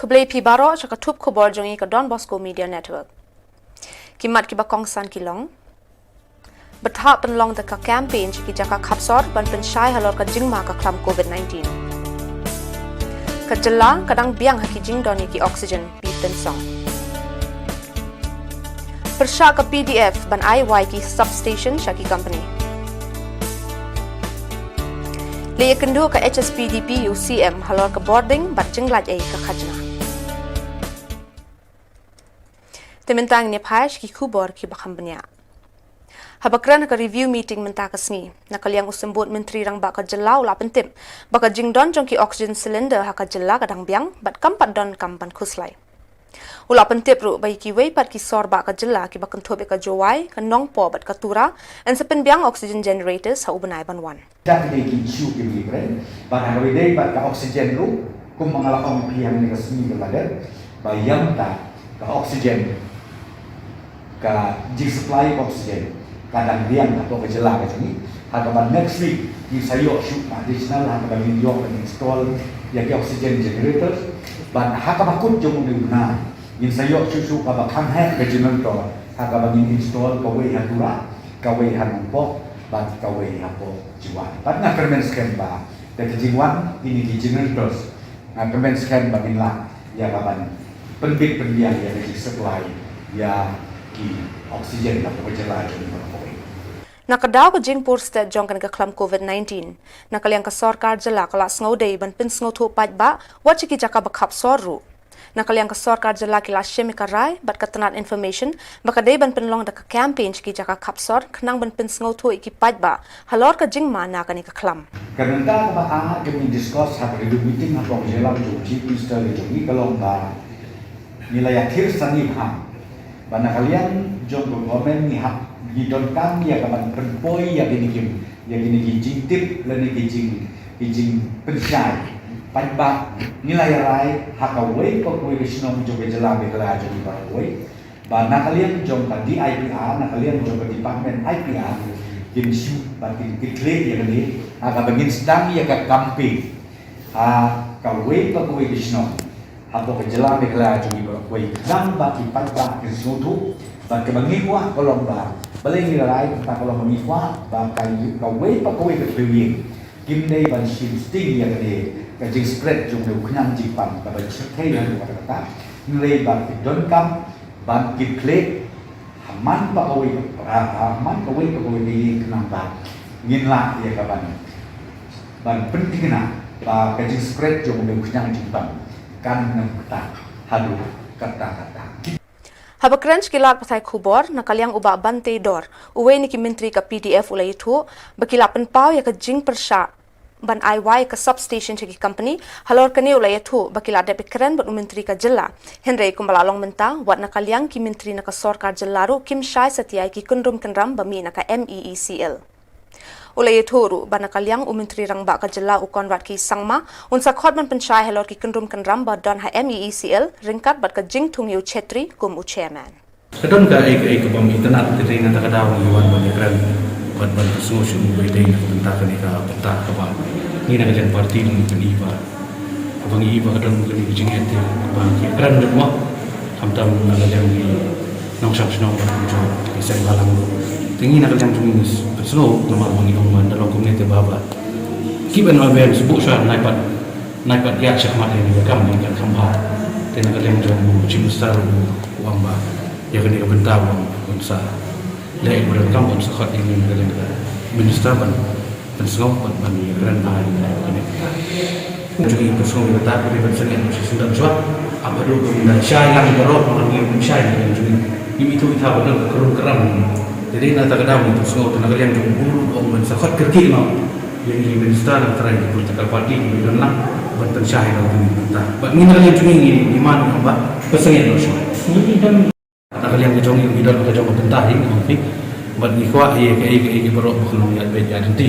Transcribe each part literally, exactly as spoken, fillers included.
Khublei phi baroh sha ka thup khubor jong ngi ka Don Bosco Media Network. Ki mat kiba kongsan ki long: Bthah pynlong da ka campaign sha ki jaka khapsor ban pynshai halor ka jingma ka khlam covid nineteen. Ka jylla ka dang biang ha ki jingdon ïa ki oxygen, Pi Tynsong. Pyrshah ka P D F ban ai wai ki substation sha ki company. Leit ïakynduh ka H S P D P ïa u C M halor ka bording bad jinglait ei ka khajna. Te mynta ngin ïa phai sha ki khubor kiba kham bniah. Haba kren ha ka review meeting mynta ka sngi, na ka liang u Symbud Myntri Rangbah ka jylla u la pyntip ba ka jingdon jong ki oxygen cylinder ha ka jylla ka dang biang bad kam pat donkam ban khuslai. U la pyntip ruh ba ïa kiwei pat ki sor bah ka jylla kiba kynthup ïa ka Jowai, ka Nongpoh bad ka Tura yn sa pynbiang oxygen generators ha u bnai ban wan. Dak dei ki issue kiba ngi kren bad ha kaba ïadei bad ka oxygen ruh, kumba nga la ong ïa phi ha kane ka sngi kaba la dep, ba ïa mynta ka oxygen, ka jingsupply ka oxygen ka dang biang hapoh ka jylla ka jong ngi. Ha kaba next week ngin sa ïoh shuh ka additional, ha kaba ngin ïoh ban install ïa ki oxygen generators. Bad ha kaba kut jong une u bnai ngin sa ïoh shuh shuh kaba kham heh ka generator, ha kaba ngin install kawei ha Tura, kawei ha Nongpoh bad kawei hapoh Jowai. Bad nga kyrmen skhem ba da ka jingwan kine ki generators, nga kyrmen skhem ba ngin lah ïa ka ban pynbit pynbiang ïa ka jingsupply ïa ki oxygen hapoh ka jylla jong ngi baroh kawei. Na ka daw ka jingpur stet jong kane ka khlam covid nineteen, na ka liang ka sorkar jylla ka la sngewdei ban pynsngewthuh paidbah wat sha ki jaka ba khapsor ruh. Na ka liang ka sorkar jylla ki la shim ïa ka rai bad ka tnat information ba ka dei ban pynlong da ka campaign sha ki jaka khapsor khnang ban pynsngewthuh ïa ki paidbah halor ka jingma na kane ka khlam. Ka bynta kaba ar kaba ngi discuss ha ka review meeting hapoh ka jingïalam jong u Chief Minister jong ngi ka long ba ngi la ïathir sani bha ba na ka liang jong ka government ngi hap, ngi donkam ïa ka ban pynpoi ïa kine ki, ïa kine ki jingtip lane ki jing, ki jingpynshai paidbah. Ngi la ïa rai ha kawei pa kawei ka shnong jong ka jylla Meghalaya jong ngi baroh kawei ba na ka liang jong ka D I P R, na ka liang jong ka department I P R, kin shu bad kin kit khlieh ïa kane ha kaba ngin sdang ïa ka campaign ha kawei pa kawei ka shnong hapoh ka jylla Meghalaya jong ngi baroh kawei, khnang ba ki paidbah kin sngewthuh. Bad kaba ngi kwah ka long ba, balei ngi la rai kata ka long ba ngi kwah ba ka, kawei pa kawei ka thliew ïing kim dei ban shim sting ïa kane ka jingspread jong une u khñiang jingpang kaba shyrkhei ha kata kata. Hynrei ba ki donkam ban kit khlieh ha man pa kawei, ha, ha man kawei pa kawei ka ïing khnang ba ngin lah ïa ka ban, ban pynthikna ba ka jingspread jong une u khñiang jingpang kan ym ktah haduh katta katta. Haba kren sha ki lad pathai khubor, na ka liang u Bah Bante Dor, uwei na ki myntri ka P D F, u la ïathuh ba ki la pynpaw ïa ka jingpyrshah ban ai wai ka substation sha ki company. Halor kane u la ïathuh ba ki la dep ïakren bad u myntri ka jylla. Hynrei kumba la long mynta, wat na ka liang ki myntri na ka sorkar jylla ruh kim shai satia ïa ki kynrum kynram ba mih na ka M E E C L. U la ïathuh ruh ba na ka liang u Myntri Rangbah ka jylla u Conrad K Sangma un sa khot ban pynshai halor ki kynrum kynram ba don ha M E E C L ryngkat bad ka jingthung ïa u Chhetri kum u chairman. Ka don kaei kaei kaba ym itynnad, te dei na kata ka daw ngi wan ban ïakren bad ban pynsngew shuh ba ïadei na ka bynta kane ka bynta kaba ngi na ka liang party ngi pyni ba, kaba ngi i ba ka don kane ka jingeh te ba ngi ïakren beit mo. Khamtam na ka liang ngi nongshong shnong bad kumjuh ki seng bhalang ruh. Te ngi na ka liang jong ngi ngi pynsngew namar ba ngi ong ba lada long kumne te ba, ba keep an open, shu buh shuwa, nai pat, nai pat ïaid shakhmat ïa ngi, ka kam ngi kan kham bha. Te na ka liang jong u Chief Minister u ong ba ïa kane ka bynta u ong un sa leh ïa ka bynta, un sa khot ïa ngi na ka liang ka minister ban pynsngew bad ban ïakren bha ïa kane ka bynta. Jong ngi pynsngew ïa kata, ka dei ban sangeh ïa u shisien dang shuwa. Ap haduh ba ngin da shai lang baroh, ba ngin shai lang jong ngi. Ngim ithuh itha ba don ka kynrum kynram. Te dei na kata ka daw ngi pynsngew, te na ka liang jong u ruh u ong ban sa khot kyrkieh noh ïa ngi minister na ka trai ki political party kiba don lang ban pynshai lang kane ka bynta. Bad ngi na ka liang jong ngi ngi demand ïa u ba pynsangeh noh shuwa. Ngi don Na ka liang ka jong ngi, ngi don ka jong ka bynta hi, ngi ong phi. Bad ngi kwah ïa kaei kaei baroh ba kan long ïaid beit ïaid lynti.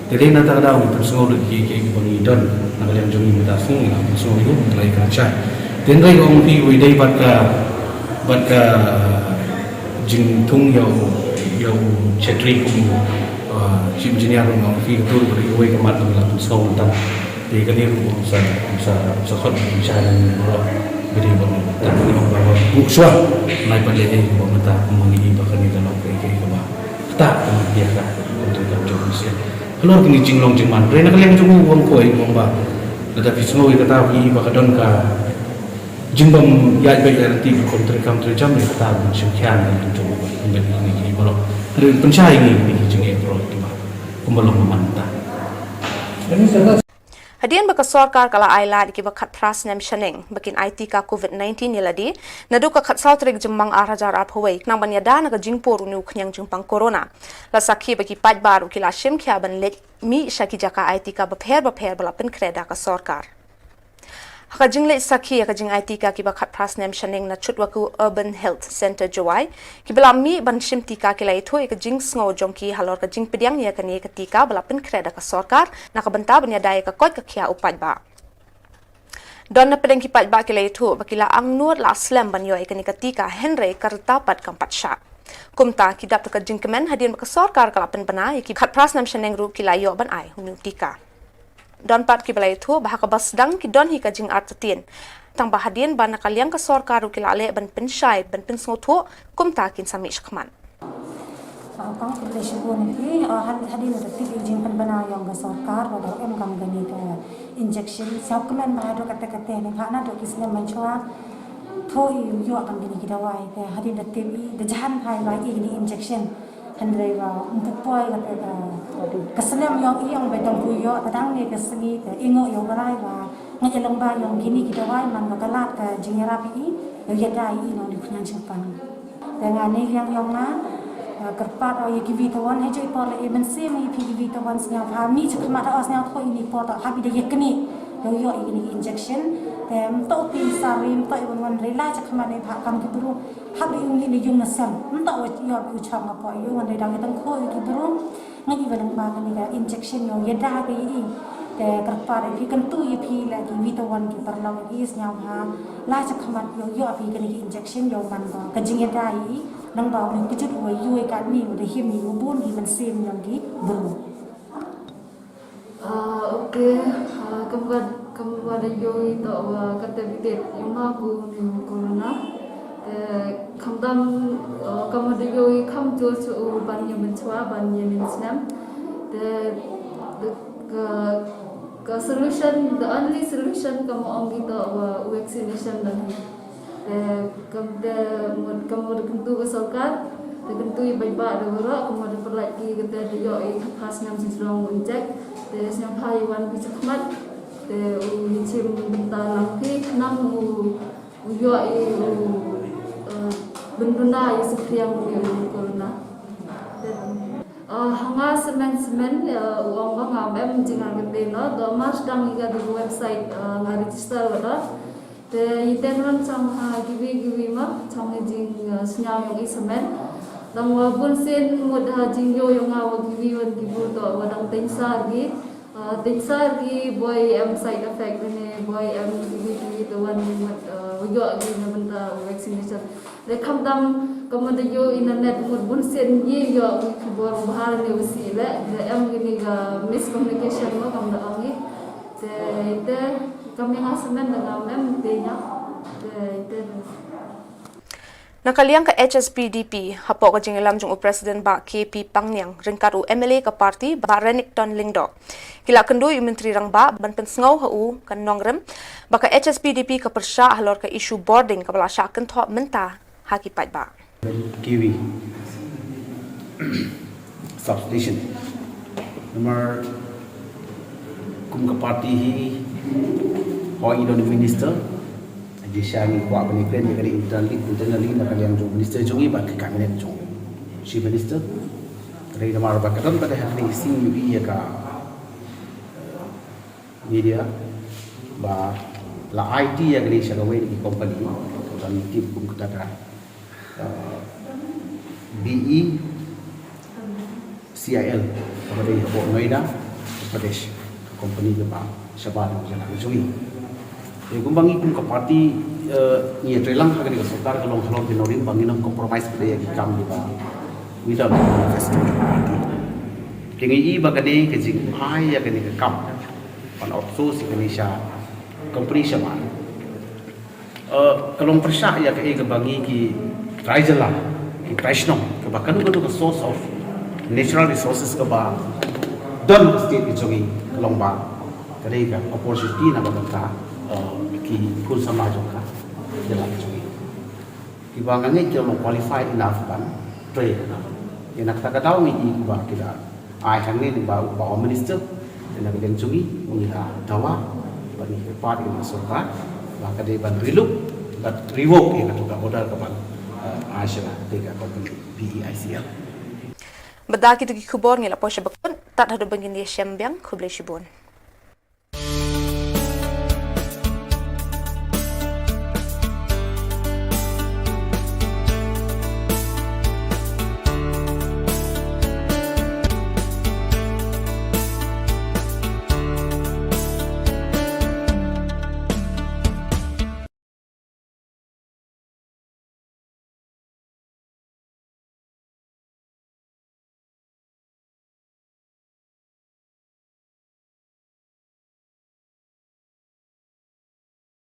Te dei na kata ka daw ngi pynsngew lut ïa kaei kaei ba ngi don. Na ka liang jong ngi mynta sngi ngi la pynsngew ïa u, ngi la ïakren shai. Te hynrei ka ong phi, kaba ïadei bad ka, bad ka jingthung ïa u, ïa u Chhetri kum u, uh, chief engineer, nga ong phi, kato ruh ka dei kawei ka mat ba ngi la pynsngew mynta. Te kane ruh ym sa, ym sa, ym sa khot, ym sa ïa ngi baroh. Bad ïa baroh, ta kane ong ba buh shuwa. Nai pat leh ei ba mynta, kumba ngi i ba kane ka long kaei kaei kaba ktah, ka mut ïa ka, ka mut ka jong u sien. Halor kine ki jinglong jingman. Hynrei na ka liang jong u ong ko, u ong ba lada phi sngew ïa kata, ngi i ba ka don ka jingbym ïaid beit ïaid ryntih, rukom treikam treijam, ïa kata ban shim khia na ka liang jong u, ban pynbeit ïa kine ki baroh. Hynrei pynshai ïa ngi, kine ki jingeh baroh kiba kumba long mynta. Hadien ba ka sorkar ka la ai lad ïa kiba khatphra snem shaneng ba kin ai tika covid nineteen ïa lade, naduh ka khatsaw tarik Jymmang ar hajar arphew wei, khnang ban ïada na ka jingpur une u khñiang jingpang corona, la sakhi ba ki paidbah ruh ki la shim khia ban leit mih sha ki jaka ai tika bapher bapher ba la pynkhreh da ka sorkar. Ha ka jingleit sakhi ïa ka jingai tika kiba khatphra snem shaneng na Chutwakhu Urban Health Centre Jowai, kiba la mih ban shim tika ki la ïathuh ïa ka jingsngew jong ki halor ka jingpdiang ïa kane ka tika ba la pynkhreh da ka sorkar na ka bynta ban ïada ïa ka koit ka khiah u paidbah. Don na pdeng ki paidbah ki la ïathuh ba ki la angnud la slem ban ïoh ïa kane ka tika, hynrei ka rta pat kam pat shah. Kumta ki dap da ka jingkmen hadien ba ka sorkar ka la pynbna ïa ki khatphra snem shaneng ruh ki la ïoh ban ai une u tika. Don pat kiba la ïathuh ba ha kaba sdang ki don hi ka jingartatien, tang ba hadien ba na ka liang ka sorkar ruh ki la leh ban pynshai ban pynsngewthuh, kumta kin sa mih shakhmat. Ah, kong khublei shibun ïa phi, ah, had-, hadien ba tip ïa ka jingpynbna jong ka sorkar ba dang em kam kane ka injection, sngewkmen ba haduh katta katta ne, phah naduh ki snem mynshuwa, thoh ïa u ïoh kam kine ki dawai, te hadien ba tip ïa, da jahan phai ba ïa kine injection. Hynrei ba ym pu poi kata ka, ka snem jong i, ong ba dang pu ïoh, te dang ne ka sngi te i ngooh ïa u Blai ba nga ïalong ba jong kine ki dawai man ba ka lad ka jingïarap i, ïa ïada i na u khñiang jingpang. Te nga ne liang jong nga, eh, kyrpad ïa ki vitawan, ha ïa i por la i mynsiem ïa phi ki vitawan, sngewbha mih shakhmat, ha sngewthuh ïa i por, te hap i da ïa kane, ïa ïoh ïa kine ki injection. Te ym toh phi sari, ym toh i wan wan rila shakhmat ne, ba kam ki bru. Hap ïa u ngi na ïung na sem, ym toh u ïoh u chong hapoh ïung, hynrei dang ïa tyngkhuh ïa ki bru. Nga i ba lyngba kane ka injection ïoh ïada ka ïa i. Te kyrpad ïa phi, kyntu ïa phi la ki vitawan ki paralok ïa i, sngewbha la shakhmat ïoh ïoh phi kane ka injection ïoh man ka, ka jingïada ïa i. Nang ba u kjut u ïoh ïa kane u da him ïa u bun ki mynsiem jong ki bru. Ah, okay. Ah, kam wa, kam wa da ïohi toh wa kata bit ïa ma ku ni corona. Te khamtam, ah, kam wa da ïohi kham jur shuh ban ïa mynshuwa, ban ïa mynsnem. Te, te ka, ka solution, the only solution kam wa ong ki toh wa vaccination dan hi. Te kam te mut, kam mut kyntu ka sorkar, te kyntu ïa i paidbah da waroh, kam mut pynlait ki kata da ïoh ïa ka pass ngam shisha long un check, te sngewbha ïa wan phi shakhmat, te u ïa shim bynta lang phi, khnang u, u ïoh ïa u, eh, bynduna ïa u saphriang ïa u corona. Te, eh, ha nga semen semen, eh, u ong ba ngam em jingïarap kata noh, doh mar sdang ïa ka dei ka website, eh, nga register ka doh. Te ïa ten wan chong ha kiwi kiwi ma chong ïa jing, uh, sñiaw yong i semen. Tang wa bun sien mut ha jingïoh yong nga wa kiwi wan ki bru toh wa dang teiñ sar ki. Uh, teiñ sar ki boi em side effect ne boi em kiwi kiwi te wan mut, uh, wa ïoh ki na bynta vaccination. Te khamtam ka mut da ïoh i na net mut bun sien ïa ïoh ki khubor bha ne wa sih le. Te em kini ka miscommunication ma kam da ong i. Te, te, kam ïa nga semen da ngam em te ïa. Te, te, te. Na ka liang ka H S P D P, hapoh ka jingïalam jong u President Bah K P Pangniang, ryngkat u M L A ka party, Bah Renikton Lyngdoh, ki la kynduh ïa u Myntri Rangbah ban pynsngew ha u ka nongrim ba ka H S P D P ka pyrshah halor ka issue border kaba la shah kynthoh mynta ha ki paidbah. Kiwi substation. Namar kum ka party hi, hooid i don i minister, jingshisha ngi kwah ban ïakren ïa kane internally, internally na ka liang jong minister jong i bad ka cabinet jong chief minister. Hynrei namar ba ka don kata ha kane ka sngi ïa ka media ba la aiti ïa kane sha kawei na ki company, ka don tip kum kata ka uh, B E C I L, kaba dei hapoh Noida, Uttar Pradesh, ka company kaba shabar na ka jylla ka jong ngi. Te kumba ngi kum ka party, uh, ngi ïatreilang ha kane ka sorkar ka long halor ki nongrim ba ngin ym compromise pat ïa ki kam kiba ngi don ha manifesto jong ka party. Te ngi i ba kane ka jingai ïa kane ka kam Outsource ïa kane sha company shabar. Uh, ka long pyrshah ïa kaei kaba ngi ki trai jylla, ki trai shnong, kaba kano kano ka source of natural resources kaba don ka state ka jong ngi, ka long ba ka dei ka opportunity na ka bynta, uh, ki khun samla jong ka jylla ka jong ngi. Kiba nga ngeit ki long qualified enough ban trei. Ïa na kata ka daw ngi i ba ki da ai hangne ba, ba u minister, ïa na ka liang jong ngi ngi la dawa ba ngi kyrpad ïa na sorkar ba ka dei ban relook bad revoke ïa kata ka order ka ban, eh, ai sha ka company P E I C L. Bad da kito ki khubor ngi la poi sha bakut, tad haduh ban kin ïashem biang, khublei shibun.